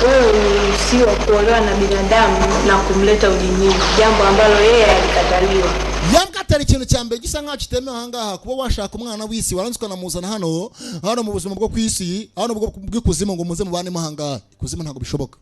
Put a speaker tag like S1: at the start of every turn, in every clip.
S1: Wewe uliruhusiwa kuolewa na binadamu na kumleta ujinini, jambo ambalo yeye alikataliwa.
S2: Yambwa ikintu cya mbere gisa nkaho kitemewe ahangaha, kuba washaka umwana w'isi waranze ukanamuzana hano hano mu buzima bwo ku isi, hano bw'ikuzimu, ngo muze mubanemo ahangaha. Ikuzimu ntabwo bishoboka.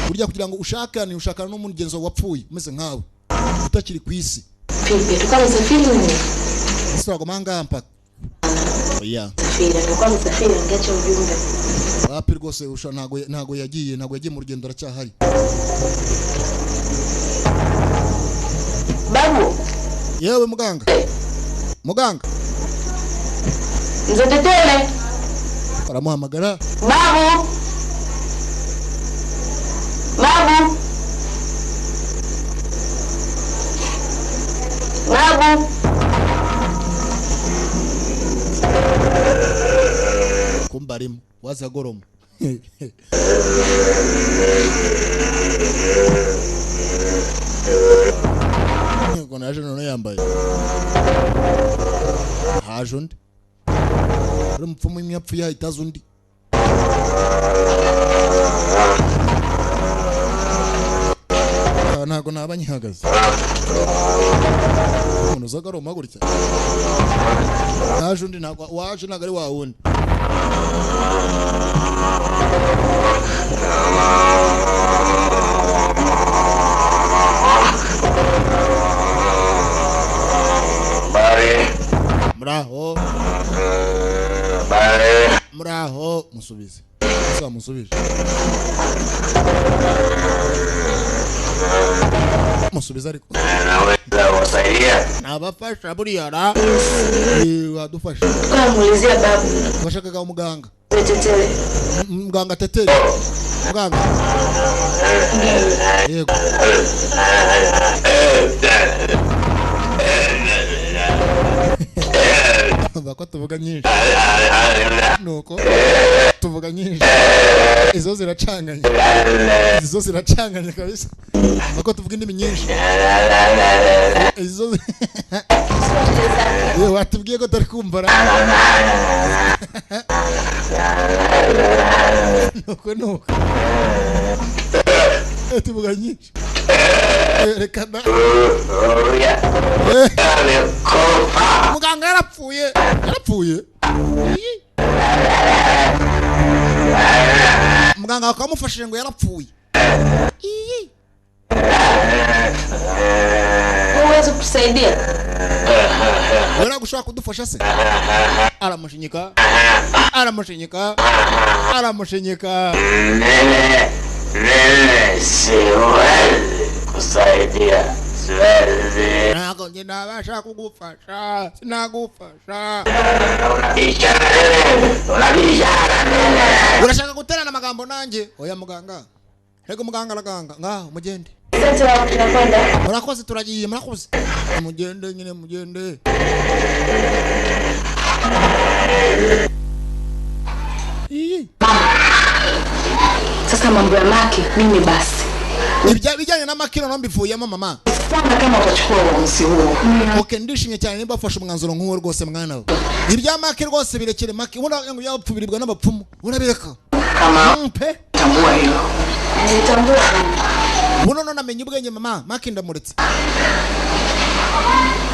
S2: Burya kugira ngo ushakane, ushakana n'umugenzi wawe wapfuye umeze nkawe utakiri ku isi.
S3: Vipi, tulikuwa msafiri nini?
S2: Ese waguma ahangaha mpaka oya?
S3: Safiri, angekuwa msafiri angeacha ujumbe.
S2: Wapi rwose, usha ntago yagiye mu rugendo, aracyahari.
S3: Babu,
S2: Yewe muganga, muganga.
S3: Mzee Tetele,
S2: Baramuhamagara.
S3: Babu. Babu. Babu.
S2: Kumba arimo waza goroma. Ukuntu yaje none yambaye, haje undi uri umupfumu w'imyapfu yahita aza undi. Ah, ntabwo naba nkihagaze. Umuntu uzaga aroma gutya, haje undi, ntabwo waje, ntabwo ari wa wundi.
S4: Bari,
S2: Muraho.
S4: bari.
S2: Muraho, musubize ese wamusubije? Musubize ariko.
S4: Naweza kuwasaidia?
S2: Nabafasha buriya ra? Wadufasha.
S3: Tukamuulizia babu.
S2: Washakaga umuganga.
S3: Mzee Tetele.
S2: Muganga Teteri, muganga, yego. Umva ko tuvuga nyinshi, nuko tuvuga nyinshi, izo ziracanganye, izo ziracanganye kabisa. Umva ko tuvuga indimi nyinshi, izo yewe watubwiye ko turi kumva ra? Nuko tuvuga nyinshi. Reka da. Muganga yarapfuye, yarapfuye. Iyi. Muganga bakamufashije ngo yarapfuye. Iyi.
S3: Huwezi kutusaidia?
S2: Wewe ntabwo ushobora kudufasha se? Aramushinyika, aramushinyika, aramushinyika.
S4: Mimi siwezi kusaidia, siwezi.
S2: Ntabwo njye nabasha kugufasha, sinagufasha.
S4: Unabishana mimi, unabishana mimi.
S2: Urashaka guterana amagambo nanjye? Oya muganga, rego muganga araganga ngaho mugende.
S3: Asante babu, tunakwenda.
S2: Murakoze, turagiye, murakoze, mugende nyine, mugende. Iyi.
S3: Sasa mambo ya Maki, mimi basi.
S2: Ibya bijyanye n'amakiro no mbivuyemo mama.
S5: Sana kama utachukua uamuzi huo.
S2: Okay, ndishimye cyane nimba wafashe umwanzuro nk'uwo rwose mwana we. Ibya Maki rwose birekere Maki, ubundi ngo byapfu biribwa n'abapfumu, urabireka.
S5: Kama
S2: Pe.
S5: tambua hilo.
S3: Nilitambua mama.
S2: Ubu none namenye ubwenge mama, Maki ndamuretse.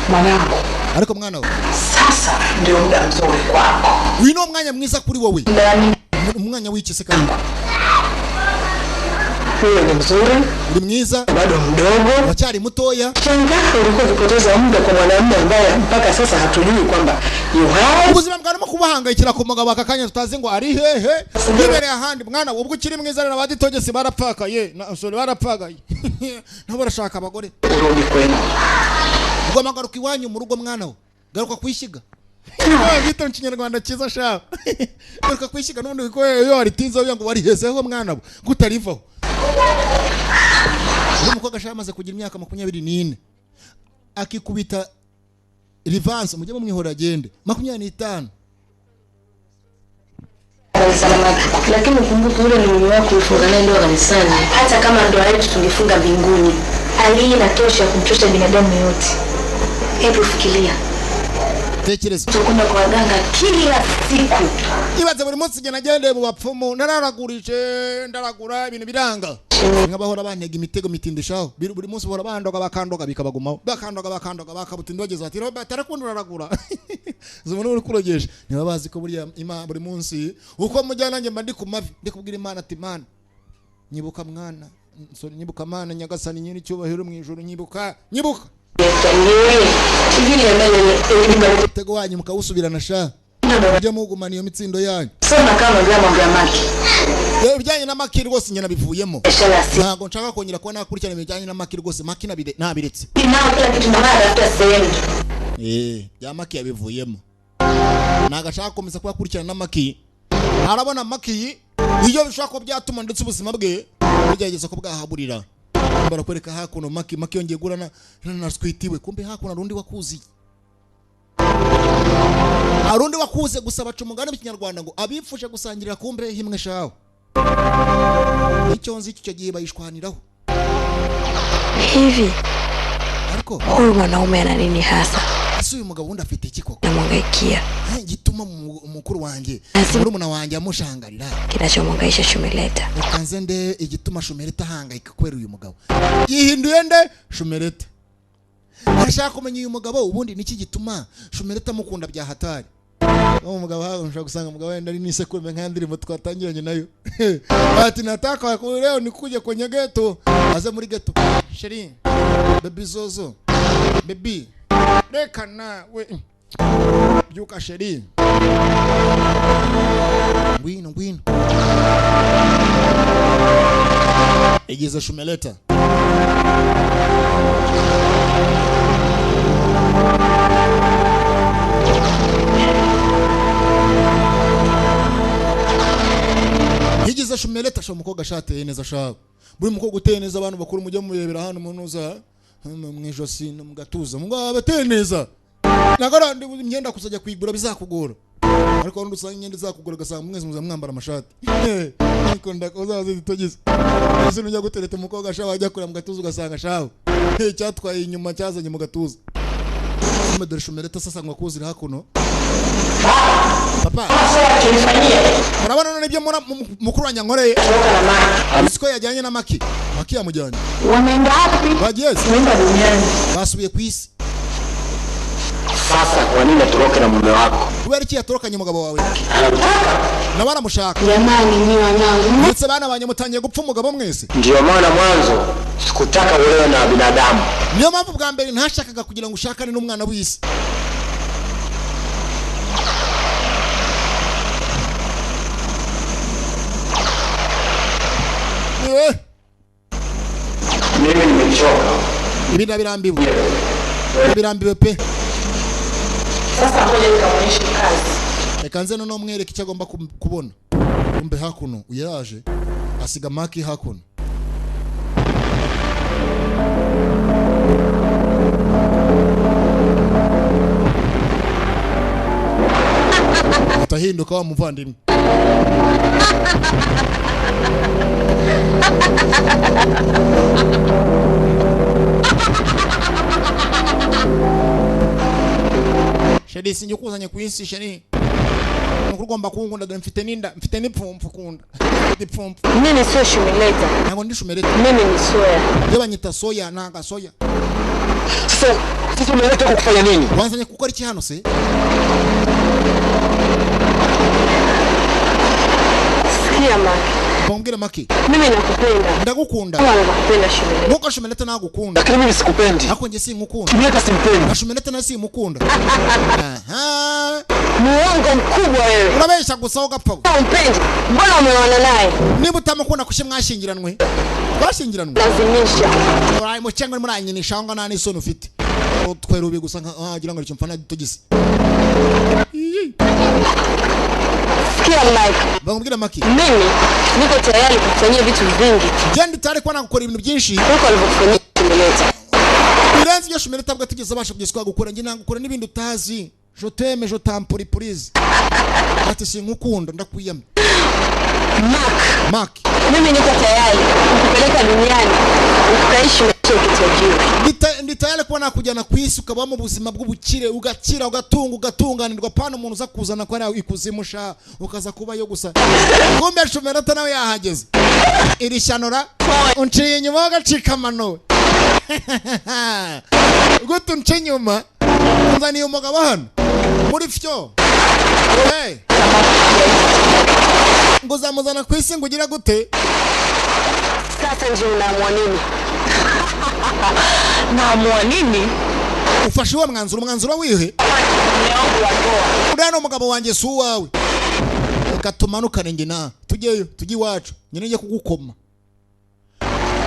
S5: Mwanangu,
S2: Ariko mwana we,
S5: sasa ndio muda mzuri kwako.
S2: uyu ni umwanya mwiza kuri wowe.
S3: Ndani.
S2: Umwanya w'iki se kandi?
S5: Wewe ni mzuri,
S2: Uri mwiza,
S5: bado mdogo.
S2: uracyari mutoya.
S5: Shangaa ulikuwa ukipoteza muda kwa mwanamume ambaye mpaka sasa hatujui kwamba yu hai.
S2: Ubuzima bwawe urimo kubahangayikira ku mugabo aka kanya tutazi ngo ari hehe, yibereye ahandi. Mwana we, ubwo ukiri mwiza rero, abaditogesi barapfakaye na sorry, barapfakaye nabo barashaka abagore.
S5: Urudi kwenu.
S2: Ugomba garuka iwanyu mu rugo mwana we, garuka kwishyiga bita mu Kinyarwanda cyiza sha, garuka kwishyiga. N'ubundi ko iyo waritinze ugira ngo warihezeho mwana we, kutarivaho. Uyu mukobwa sha yamaze kugira imyaka 24, akikubita rivanse, mujye mumwihora agende 25.
S3: Kanisa la Maki. Lakini ukumbuke yule ni mume wako ulifunga naye ndoa kanisani. Hata kama ndoa yetu tungefunga mbinguni, hali hii inatosha kumchosha binadamu yote. Hebu fikiria.
S2: Tekereza.
S3: Tukwenda kwa waganga kila siku.
S2: Ibaze buri munsi njye nagendeye mu bapfumu, nararagurije, ndaragura ibintu biranga, nk'abahora bantega imitego mitindishaho. Buri munsi bahora bandoga, bakandoga bikabagumaho, bakandoga, bakandoga, bakabutinda, bageze bati Robert arakunda uraragura. Umuntu uri kurogesha niba bazi ko burya buri munsi uko mujyana nanjye mba ndi ku mavi, ndi kubwira Imana ati Mana nyibuka, mwana, sorry, nyibuka Mana nyagasani nyiri icyubahiro mu ijuru, nyibuka, nyibuka.
S3: Hivi niambie elimu
S2: Umutego wanyu mukawusubirana sha, mujye mugumana iyo mitsindo yanyu.
S3: soma kama vya mambo ya maki.
S2: Rero ibijyanye na Maki rwose njye nabivuyemo.
S3: Biashara si
S2: Ntabwo nshaka kongera kuba nakurikirana ibijyanye na Maki rwose. Maki nabiretse.
S3: nao kila kitu na mara tafuta sehemu.
S2: Bya Maki yabivuyemo, ntabwo ashaka gukomeza kuba akurikirana na Maki. Arabona Maki iyo bishobora kuba byatuma ndetse ubuzima bwe bugerageza ko bwahaburira. Barakwereka hakuno Maki, Maki yongeye guhura na switiwe. Kumbe hakuno hari undi wakuziye, hari undi wakuze. Gusa baca umugani mu Kinyarwanda ngo abifuje gusangirira kumbe himwe shawe, icyo nzi icyo gihe bayishwaniraho.
S6: Hivi
S2: Ariko
S6: huyu mwanaume ana nini hasa?
S2: ese uyu mugabo wundi afite iki koko?
S6: Namwangaikia.
S2: Gituma mukuru wanjye, murumuna wanjye amushangarira.
S6: Kinachomwangaisha Shumileta.
S2: Reka nze nde igituma Shumereta ahangayika kubera uyu mugabo. Yihinduye nde? Shumereta arashaka kumenya uyu mugabo ubundi niki gituma Shumereta amukunda bya hatari. Uwo mugabo hawe ushobora gusanga umugabo wenda ari n'isekurume nka ndirimbo twatangiranye nayo, ati nataka leo nikuje kwenye ghetto, aze muri ghetto, chérie, baby, zozo baby, reka nawe byuka chérie, ngwino ngwino. Igize Shumeleta yigize Shumeleta sha, umukobwa ashateye neza shawe. Buri mukobwa uteye neza, abantu bakuru mujye murebera hano umuntu hano mu ijosi no mu gatuza, ngo abateye neza. Ntabwo ari imyenda kuzajya kuyigura bizakugora, ariko hari usanga imyenda izakugora ugasanga mwese muza mwambara amashati. Ariko uzaze zitogize ese nujya gutereta umukobwa shawe, wajya kureba mu gatuza ugasanga shawe cyatwaye inyuma cyazanye mu gatuza. Kumbe dore Shumeleta sasa ngo akuzira hakuno. Papa, murabona none ibyo mukuru wanjye ankoreye? Siko yajyanye na Maki, Maki yamujyanye.
S3: Wameenda wapi?
S2: Bagiye se?
S3: Wameenda duniani.
S2: Basubiye ku isi.
S4: Sasa kwa nini atoroke na mume wako?
S2: Kubera iki yatorokanye umugabo wawe? Nawe aramushaka.
S3: Jamani nyi wanangu.
S2: Ndetse bana banjye mutangiye gupfa umugabo mwese.
S4: Ndiyo maana mwanzo sikutaka ulewe na binadamu.
S2: Niyo mpamvu bwa mbere ntashakaga kugira ngo ushakane n'umwana w'isi.
S4: Mimi nimechoka.
S2: Ibi ndabirambiwe, ndabirambiwe pe.
S5: Sasa ngoja nikamuonyeshe kazi.
S2: Reka nze noneho mwereke icyo agomba kubona. Kumbe hakuno yaraje asiga Maki hakuno. Atahinduka wa muvandimwe. Chérie, sinjye ukuzanye ku isi chérie. Nuko ugomba kunkunda, dore mfite n'inda, mfite n'ipfumfu kunda. Mfite ipfumfu.
S3: Mimi sio Shumileta.
S2: Ntabwo ndi Shumeleta.
S3: Mimi ni Soya.
S2: Iyo banyita Soya, nanga Soya.
S4: Sasa sisi umeleta huku kufanya nini?
S2: Wanzanye gukora iki hano se?
S3: Sikia Maki.
S2: Bambwira Maki.
S3: Mimi nakupenda.
S2: Ndagukunda.
S3: Kama nakupenda Shumileta.
S2: Nuko Shumeleta nagukunda.
S4: Lakini mimi sikupendi.
S2: Ariko njye sinkukunda.
S4: Shumileta simpendi.
S2: Na Shumeleta na simukunda. Aha.
S3: Muongo mkubwa wewe.
S2: Urabeshya gusa ugapfa.
S3: Umpendi. Mbona umeona naye?
S2: Niba utamukunda kuki mwashyingiranwe? Twashyingiranwe.
S3: Lazimisha.
S2: Uraye mucyangwa muranyinisha ngo nta n'isoni ufite. Twerubi gusa nka wagira ngo icyo mfana tugise.
S3: Sikia Mike.
S2: Bamubwira Maki.
S3: Mimi niko tayari kukufanyia vitu vingi.
S2: Genda utari kuba nagukora ibintu byinshi.
S3: Kuko alivyokufanyia Shumileta.
S2: Birenze ibyo Shumileta avuga tugeze abasha kugezwa gukora, njye nagukora n'ibindi utazi. Je t'aime, je t'aime please. Ati sinkukunda ndakwiyamye.
S3: Mark.
S2: Mark.
S3: Mimi niko tayari kukupeleka duniani ukaishi Sio kitajiri.
S2: Ndi tayari kuba nakujyana ku isi, ukaba mu buzima bw'ubukire, ugakira, ugatunga, ugatunganirwa, pana umuntu uza kuzana ko ari ikuzimu sha, ukaza kubayo gusa. Kumbe Shumerata nawe yahageze. Iri shanora unciye inyuma ugacika amano gute? Unca inyuma unzaniye umugabo hano muri fyo? Hey! Ngo uzamuzana ku isi ngo ugire gute?
S3: Sasa ndio unaamua nini? Naamua nini?
S2: Ufashe uwo mwanzuro, umwanzuro wihe?
S3: Mume wangu wa ndoa.
S2: Uriya ni umugabo wanjye, si uwawe. Reka tumanukane njye nawe, tujyeyo, tujye iwacu nyine, njye kugukoma.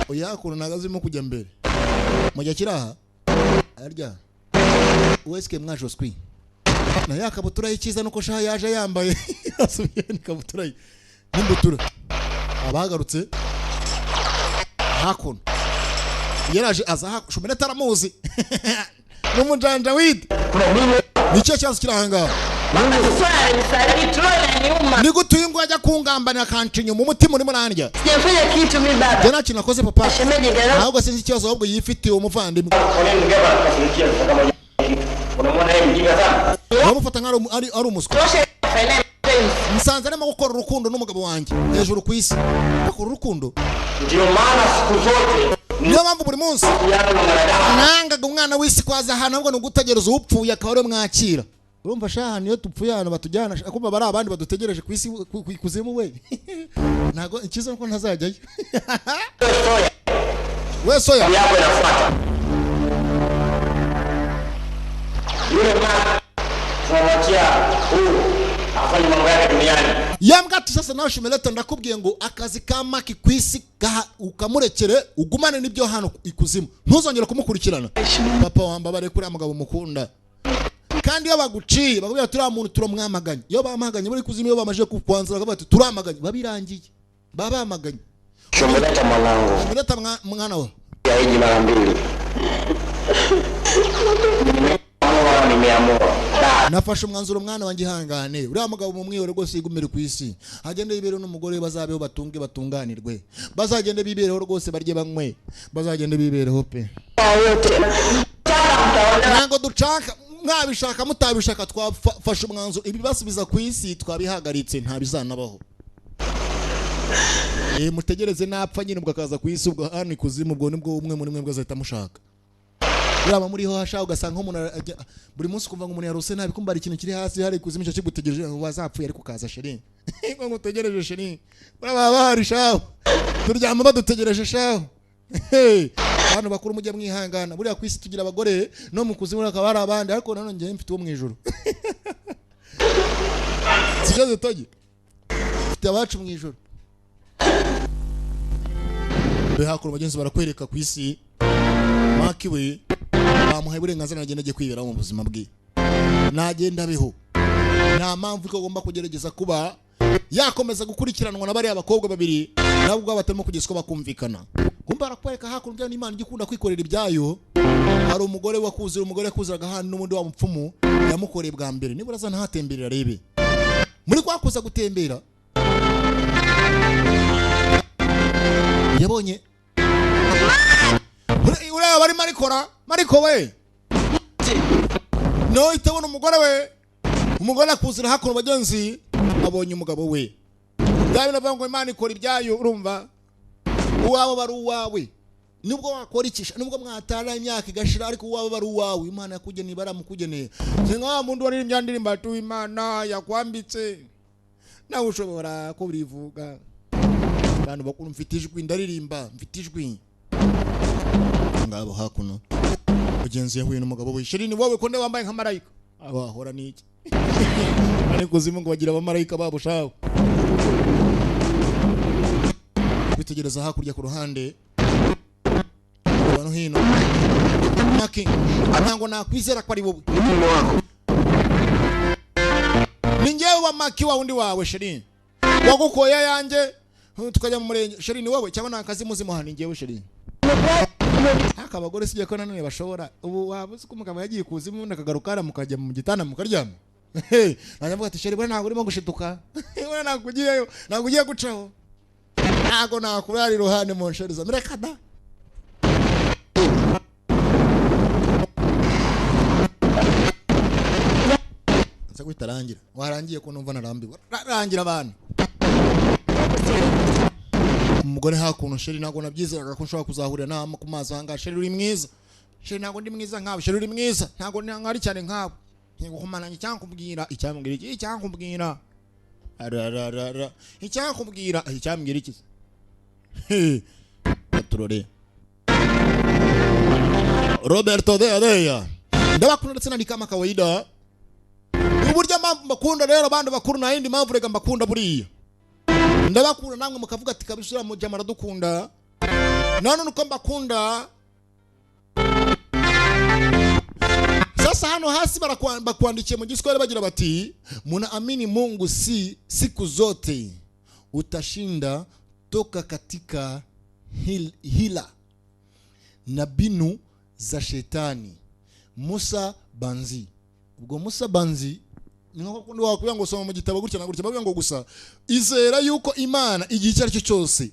S2: Oya, ukuntu ntabwo azimo kujya mbere mu gihe kiri aha arya wesike mwajoswi na ya kabutura y'icyiza nuko shaha yaje yambaye, asubiye n'ikabutura ye n'imbutura. Abagarutse hakuno, yaraje aza hakuno. Shumereta aramuzi, n'umujanja wide. Ni cyo kibazo kiri ahangaha.
S3: Ananisaliti, roho inaniuma.
S2: Ni gute uyu nguyu ajya kungambanira akanca inyuma? Umutima urimo urandya.
S3: Sijafanya kitu mimi baba.
S2: Njye nta kintu nakoze, papa.
S3: Shemeji ndio.
S2: Ahubwo sinzi ikibazo, ahubwo yifitiye umuvandimwe.
S4: Kwa nini mgeba anakasirikia kama kitu? Unamwona yeye mjinga sana.
S2: Uramufata nk'aho ari umuswa.
S3: Tosha finance.
S2: Musanze arimo gukora urukundo n'umugabo wanjye hejuru ku isi, bakora urukundo.
S4: Ndio maana siku zote
S2: Niyo mpamvu buri munsi
S4: yana na mwanadamu.
S2: nangaga umwana w'isi kwaza ahantu, ahubwo ni ugutegereza upfuye akaba ariwe mwakira. Urumva shaha, niyo dupfuye ahantu batujyana kumva bari abandi badutegereje ku isi, ku ikuzimu we. Ntago icyiza nuko ntazajyayo.
S4: Soya
S2: We soya
S4: yako inafuata. Yule mama tunamwachia huru afanye mambo yake duniani.
S2: Yambwa ati sasa nawe Shumeleta, ndakubwiye ngo akazi ka Maki ku isi ukamurekere, ugumane n'ibyo hano ikuzimu, ntuzongere kumukurikirana. Papa wambabare kuri mugabo mukunda. Kandi iyo baguciye bakubwira turiya muntu turamwamaganye, iyo bamaganye muri kuzimu, iyo bamaze kukwanzura bakavuga ati turamaganye, babirangiye, baba bamaganye.
S4: Shumeleta mwanangu,
S2: Shumeleta mwana we,
S4: ya hiji mara mbili. Nimeamua, nimeamua. Da.
S2: Nafashe umwanzuro mwana wanjye, ihangane, uriya mugabo mumwihore rwose, yigumire ku isi, agende yibereho n'umugore we, bazabeho batunge batunganirwe, bazagende bibereho rwose, barye banywe, bazagende bibereho pe. Ntabwo ducaka, mwabishaka mutabishaka, twafashe umwanzuro, ibibasubiza ku isi twabihagaritse, ntabizanabaho. Mutegereze napfa nyine, ubwo akaza ku isi, ubwo hano ikuzimu, ubwo nibwo umwe muri mwe azahita amushaka. Yaba muriho hasha, ugasanga nk'umuntu buri munsi ukumva ngo umuntu yarose nabi, kumva hari ikintu kiri hasi hari ikuzimu cyo kigutegereje ngo wazapfuye, ariko ukaza chérie, ngo ngutegereje chérie. Baba bahari shaho, turyama badutegereje shaho. Hey, abantu bakuru mujye mwihangana. Buriya ku isi tugira abagore, no mu kuzimu hakaba hari abandi, ariko nanone njyewe mfite uwo mu ijuru, sibyo zitoge? Mfite abacu mu ijuru. Be hakuno bagenzi barakwereka ku isi, Maki we bamuhaye uburenganzira, agenda agiye kwiberaho mu buzima bwe, nagenda abeho. Nta mpamvu ko agomba kugerageza kuba yakomeza gukurikiranwa na bariya bakobwa babiri, nabo ubwabo batarimo kugeza uko bakumvikana. Kumbe barakwereka hakuno n'Imana ijya ikunda kwikorera ibyayo. Hari umugore wakuzira, umugore yakuziraga hano n'ubundi wa mupfumu yamukoreye bwa mbere, nibura aza ntahatemberera arebe muri kwa kuza gutembera yabonye ureba bari marikora mariko we no itabona umugore we. Umugore akuzira hakuno bagenzi, abonye umugabo we. Bya bintu bavuga ngo Imana ikora ibyayo, urumva uwawe bari uwawe, nubwo wakora ikisha, nubwo mwatara imyaka igashira, ariko uwawe bari uwawe. Imana yakugeneye, baramukugeneye. Si nka wa muntu waririmbye ndirimbo ati Imana yakwambitse nawe ushobora kubirivuga. Abantu bakuru, mfite ijwi, ndaririmba, mfite ijwi. Ngabo hakuno mugenzi yahuye n'umugabo we. Chérie, ni wowe ko nde wambaye nka marayika? Abahora niki ariko kuzimu ngo bagira abamarayika babo shawe. Kwitegereza hakurya ku ruhande abantu hino, Maki, ntabwo nakwizera ko ari wowe.
S4: Ni mume wako.
S2: Ni njyewe wa Maki, wa wundi wawe chérie, wagukoye yanjye tukajya mu murenge. Chérie, ni wowe cyangwa ni akazi muzimuha? Ni njyewe chérie. Haka abagore sijya ko nanone bashobora, ubu waba uzi ko umugabo yagiye kuzimu ubundi akagaruka hariya mukajya mu gitanda mukaryama. Hey, najya mvuga ati chérie, buriya ntabwo urimo gushituka, buriya ntabwo ugiyeyo, ntabwo ugiye gucaho, ntabwo nakurara iruhande mu nsheriza, mireka da. Se guhita arangira, warangiye ko numva narambiwe. Rangira abantu. Umugore hakuno: "Chéri, ntabwo nabyizeraga ko nshobora kuzahurira na ku mazi ahangaha. Chéri, uri mwiza." "Chéri, ntabwo ndi mwiza nkawe." "Chéri, uri mwiza." "Ntabwo ari cyane nkawe." "Ntigukumananya." Icyakubwira, icyambwira iki? Icyakubwira arararara, icyakubwira, icyambwira iki? He, turore Roberto de Adeya. Ndabakunda ndetse na kama kawaida. Uburyo mpamvu mbakunda rero, abandi bakuru, nta yindi mpamvu rega mbakunda. Buriya ndabakunda, namwe mukavuga ati kabisa uriya mujama aradukunda. None uko mbakunda sasa, hano hasi bakwandikiye mu Giswahili bagira bati: "Munaamini Mungu si siku zote utashinda toka katika hila na binu za shetani." Musa Banzi. Ubwo Musa Banzi ni nko kundi wakubwira ngo soma mu gitabo gutya na gutya, bavuga ngo gusa izera yuko Imana igihe icyo ari cyo cyose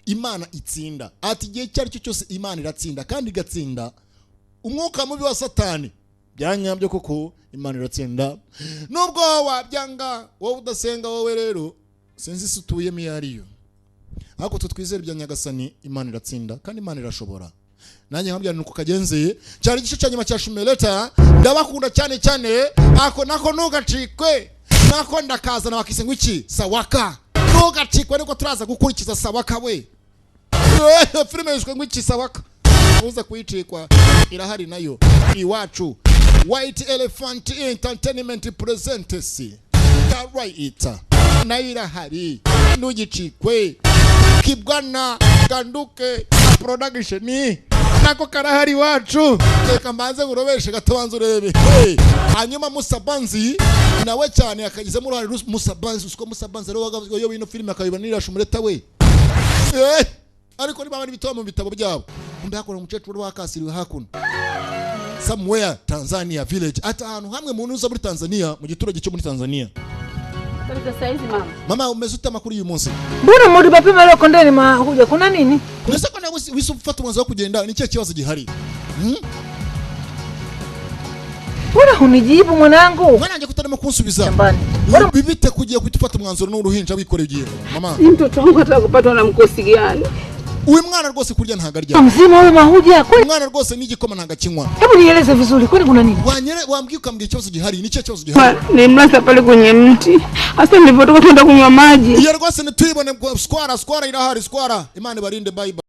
S2: Imana itsinda. Ati igihe icyo ari cyo cyose Imana iratsinda kandi igatsinda umwuka mubi wa Satani. Byanyabyo koko Imana iratsinda, nubwo wabyanga wowe udasenga. Wowe rero sinzi isi utuyemo iyo ariyo, ariko twe twizere ibya Nyagasani. Imana iratsinda kandi Imana irashobora. Nanjye nkabwira nuko kagenzeye. Cyari igice cya nyuma cya Shumeleta. Ndabakunda cyane cyane. Ako nako ntugacikwe, nako ndakazana. Bakise ngo iki? Sawaka. Ntugacikwe niko turaza gukurikiza Sawaka. We, filime yishwe ngo iki? Sawaka. Uza kuyicikwa, irahari nayo iwacu. White Elephant Entertainment presents right, nayo irahari, ntugicikwe. Kibwana Ganduke Production nako karahari iwacu. Reka mbanze ngurobeshe gato, banze urebe. Hey! Hanyuma Musa Banzi nawe cyane akagizemo uruhare. Musa Banzi, usiko Musa Banzi ariwe wayoboye ino filime, akayibanira Shumureta we. Ariko niba bari bitabo mu bitabo byabo, kumbe hakuno umukecuru wakasiriwe hakuno somewhere Tanzania village, ati ahantu hamwe mu ntuza muri Tanzania, mu giturage cyo muri Tanzania.
S7: Habari za saizi, mama?
S2: Mama, umeze ute? Amakuru y'uyu munsi?
S8: Mbona muri mapema leo kondeni makuja, kuna nini?
S2: Mbese ko nawe wise ufata umwanzuro wo kugenda, ni ikihe kibazo gihari? Hmm?
S8: Mbona hunijibu, mwanangu?
S2: Mwana wanjye, kutarimo kunsubiza?
S8: Shambani.
S2: Bibite kugiye guhita ufata umwanzuro n'uruhinja wikoreye ugiye, mama?
S7: Ni mtoto wangu ataka kupatwa na mkosi gani?
S2: Uyu mwana rwose kurya ntabwo arya.
S8: Mzima huyu mahuja kwani?
S2: Umwana rwose n'igikoma ntabwo akinywa.
S8: Hebu nieleze vizuri, kwani kuna nini?
S2: Wanyere wambwiye ukambwira ikibazo gihari, ni ikihe kibazo gihari?
S7: Nilimlaza pale kwenye mti. Hasa nilipotoka kwenda kunywa maji.
S2: Iyo rwose ntituyibone. Squara squara irahari, squara. Imana ibarinde, bye bye.